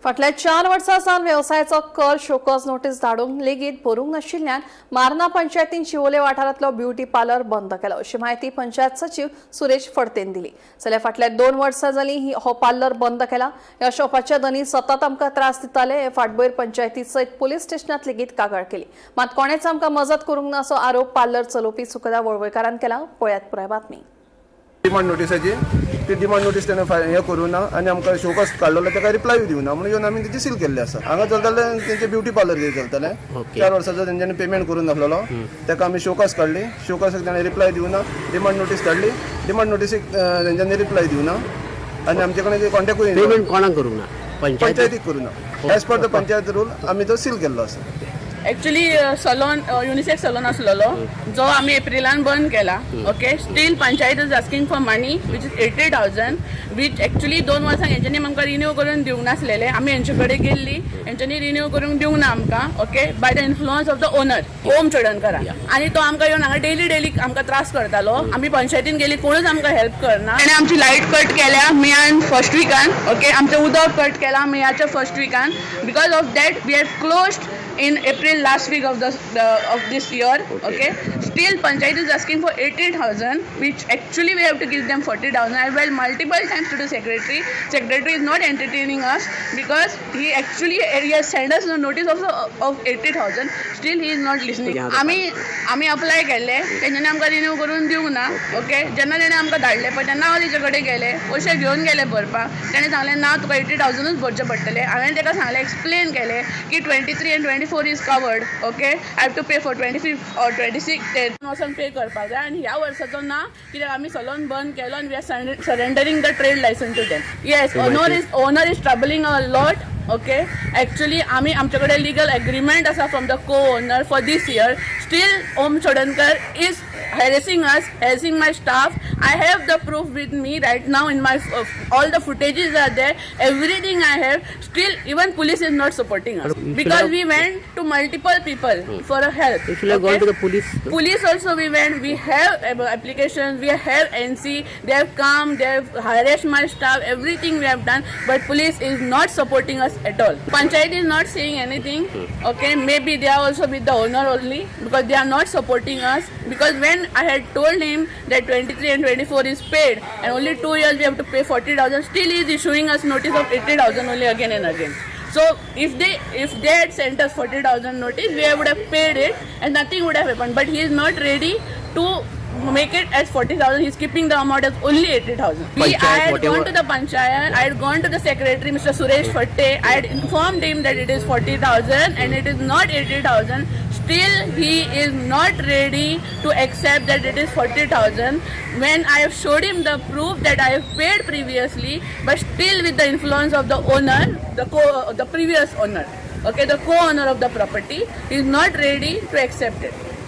फाटल्या 4 वर्सां सावन वेवसायाचो कर शोकॉज नोटीस धाडूंक लेगीत भरूंक नाशिल्ल्यान मार्ना पंचायतीन शिवोले वाठारांतलो ब्युटी पार्लर बंद केलो, अशी म्हायती पंचायत सचीव सुरेश फडतेन दिली. जाल्यार फाटल्या 2 वर्सां जालीं ही हो पार्लर बंद केला. ह्या शॉपाच्या धनी सतत आमकां त्रास दिताले. हे फाटभुंयेर पंचायती सयत पुलीस स्टेशनात लेगीत कागाळ केली, मात कोणेच आमकां मजत करूंक ना, असो आरोप पार्लर चलोवपी सुखदा वळवयकारान केला. पळयात पुराय बातमी. डिमांड नोटीसाची ती डिमांड नोटीस तेणें हें करूं ना आनी आमकां शोकॉज काडलेलो ताका रिप्लाय दिवना म्हणून येवन आमी तेची सील केल्ली आसा. हांगा चलताले तेंचे ब्युटी पार्लर ते चलताले. 4 वर्साचो तेंच्यांनी पेमेंट करून नासलेलो. ताका आमी शोकॉज काडली. शोकॉजाक ताणें रिप्लाय दिवना. डिमांड नोटीस काडली. डिमांड नोटीसीक तेंच्यांनी रिप्लाय दिवना आनी आमचे कडेन कॉन्टेक्टूय पेमेंट कोणाक करूंक ना पंचायत? पंचायतीक करूं ना. As per the panchayat rule आमी तो सील केल्लो आसा. एक्चुली सलोन, युनिसेक्स सलोन आसलेलो, जो आमी एप्रिलान बंद केला. Okay, still panchayat is asking for money which is 80,000, which actually 2 वर्सां हेंच्यांनी आमकां रिन्यू करून दिवंक नासलेले. आमी हेंचे कडेन गेल्ली, हेंच्यांनी रिन्यू करूंक दिवंक ना आमकां, okay, by the influence of the owner Om चोडणकरा. आनी तो आमकां येवन हांगा डेली डेली आमकां त्रास करतालो. आमी पंचायतीन गेली, कोणूच आमकां हेल्प करना. ताणें आमची लायट कट केल्या मेयान फर्स्ट विकान. ओके, आमचें उदक कट केलां मेयाच्या फर्स्ट विकान. Because of that we have closed in April last week of this year. Okay. Still, Panchayat is asking for 80,000, which actually we have to give them 40,000. I went multiple times to the secretary. Secretary is not entertaining us because he actually he has sent us a notice of 80,000. Still, he is not listening. आमी आमी apply केल्ले, तेंच्यांनी आमकां renew करून दिवंक ना. Okay, जेन्ना तेणें आमकां धाडले पळय, तेन्ना हांव तेजे कडेन गेलें, पयशे घेवन गेले भरपाक. तेणें सांगलें, ना, तुका 80,000ूच भरचे पडटले. हांवें ताका सांगलें, एक्सप्लेन केलें की 23 and 24 is covered. Okay, I have to pay for 25 or 26. ते वचोन पे करपाक जाय आनी ह्या वर्साचो ना, कित्याक आमी सलोन बंद केलो आनी we are surrendering the trade license to them. Yes, owner is troubling a lot. Okay, actually आमी आमचे कडेन लिगल एग्रीमेंट आसा from the co owner for this year. Still Om Chodankar is harassing us, harassing my staff. I have the proof with me right now in my all the footages are there, everything I have. Still, even police is not supporting us You should because have- we went to multiple people for a help. You should have gone to the police. Police also we went. We have applications. We have NC. They have come. They have harassed my staff. Everything we have done, but police is not supporting us at all. Panchayat is not saying anything. Okay, maybe they are also with the owner only because they are not supporting us. Because when I had told him that 23 and 24 is paid and only 2 years we have to pay 40,000, still he is issuing us notice of 80,000 only again and again. So if they had sent us 40,000 notice, we would have paid it and nothing would have happened. But he is not ready to make it as 40,000. He is keeping the amount as only 80,000. We I Panchayat, had whatever. gone to the panchayat. I had gone to the secretary, Mr. Suresh Fatte. I had informed him that it is 40,000 and it is not 80,000. Still, he is not ready to accept that it is 40,000. When I have showed him the proof that I have paid previously, but still with the influence of the owner, the previous owner, okay, the co-owner of the property, he is not ready to accept it.